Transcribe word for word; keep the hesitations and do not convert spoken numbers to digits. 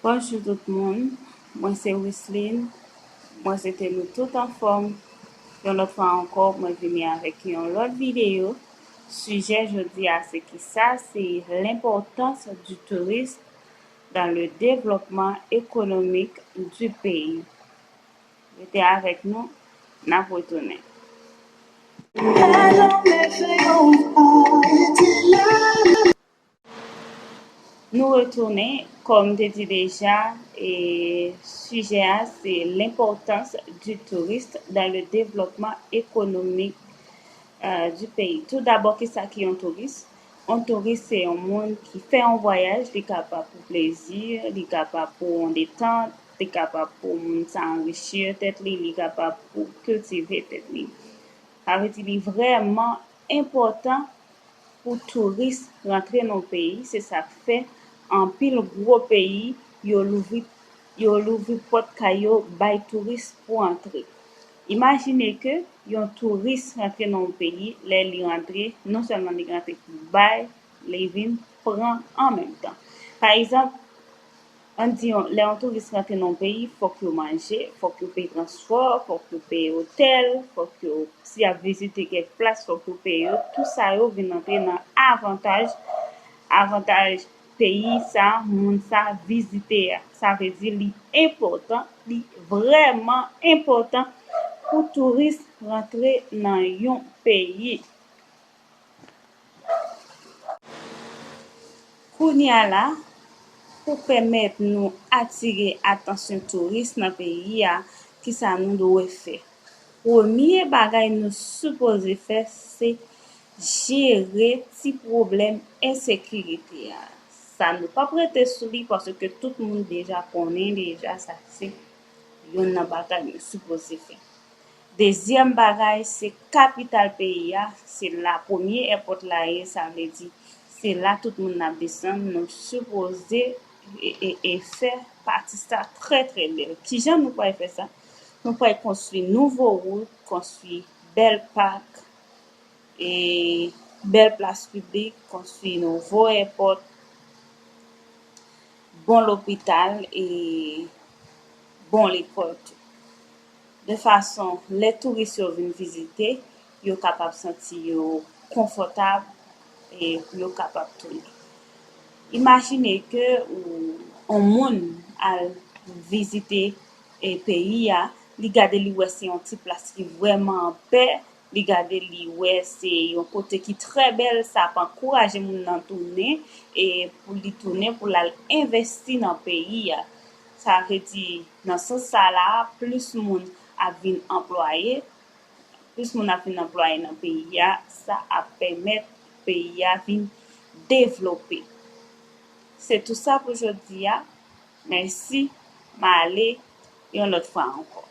Bonjou tout moun, mwen se Wisline. Mwen swete nou tout anfòm. Yon lòt fwa ankò, mwen vini avèk yon lòt videyo. Sijè jodi a se kisa? Se l'importance du tourisme dans le développement économique du pays. Rete avèk nou, n ap retounen. Nou retounen, kòm m te di deja, e sijè a se l'importance du tourisme dans le développement économique euh, du pays. Tout d'abord, kisa ki yon touris? Yon touris se yon moun ki fè yon vwayaj, li kapab pou plezi, li kapab pou yon detant, li kapab pou moun sa anrichi tèt li, li kapab pou kiltive tèt li. Sa vle di li vrèman enpòtan pou touris rantre nan yon peyi, se sa k fè anpil gwo peyi yo louvri yo louvri pòt kay yo bay touris pou antre. Imajine ke yon touris rantre nan yon peyi, lè li rantre, non sèlman li rantre pou bay, li vin pran an menm tan. Pa egzanp, ann di yon, lè yon touris rantre nan yon peyi, fòk yo manje, fòk yo peye transpò, fòk yo peye otèl, fòk yo, si y ap vizite kèk plas, fòk yo peye yo. Tout sa yo vin antre nan avantaj, avantaj peyi sa, moun sa vizite a. Sa vle di li enpòtan, li vrèman enpòtan pou touris rantre nan yon peyi. Kounye a la, pou pèmèt nou atire atansyon touris nan peyi a, kisa nou dwe fè? Premye bagay nou sipoze fè, se jere ti pwoblèm ensekirite a. Sa nou p ap rete sou li paske tout moun deja konnen deja sa se youn nan bagay nou sipoze fè. Dezyèm bagay, se kapital peyi a, se la premye èpòt la ye, sa vle di se la tout moun ap desann, nou sipoze e, e, e fè pati sa trè, trè bèl. Kijan nou pral fè sa? Nou pral konstwi nouvo wout, konstwi bèl pak, e bèl plas piblik, konstwi nouvo èpòt, bon lopital e bon lekòl tou. De fason, lè touris yo vin vizite, yo kapab santi yo konfòtab e pou yo kapab tounen. Imajine ke ou, yon moun al vizite e peyi a, li gade li wè se yon ti plas ki vrèman anpè, li gade li wè se yon kote ki trè bèl, sa ap ankouraje moun nan tounen e pou li tounen pou l al envesti nan peyi a. Sa vle di, nan sans sa la, plis moun ap vin anplwaye, plis moun ap vin anplwaye nan peyi a, sa ap pèmèt peyi a vin devlope. Se tou sa pou jodi a. Mèsi, m ale yon lòt fwa ankò.